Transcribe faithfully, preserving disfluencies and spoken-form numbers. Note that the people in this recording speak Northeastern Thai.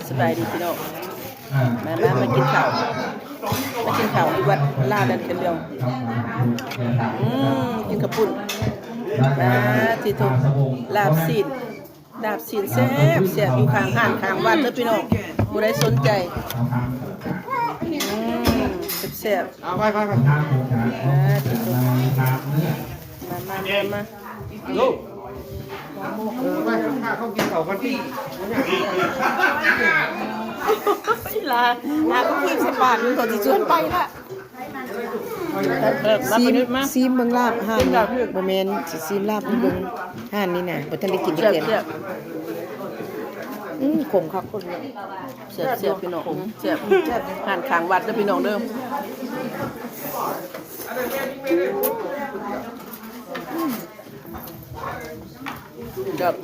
สบายดีพี่น้อง มามามากินข้าว มากินข้าวที่วัดลาดนั่นเป็นเรื่อง อืม กินข้าวปุ้น มาที่ทุกลาบซีน ลาบซีนแซ่บแซ่บอยู่ข้างห้างข้างวัดเด้อพี่น้อง ผู้ใดสนใจ อืม แซ่บแซ่บ เอาไปไปไป มาที่ทุก มามามามา ลูก เออ ไปข้าเขากินเขากันที่ อีหลา หาก็กินสปาดมันก็จะชวนไปละ เออ รับ ซี ไป นึกมา ซีมเบิ่งลาบห่าน ซีมลาบ บ่แม่น สิซีมลาบเบิ่งห่านนี่นะ บ่ทันได้กินจักเทื่อ แซ่บ อืม ขมคักคนเนี่ย แซ่บแซ่บพี่น้อง อืม แซ่บ แซ่บ ห่านข้างวัดเด้อพี่น้องเด้อ อืม แซ่บ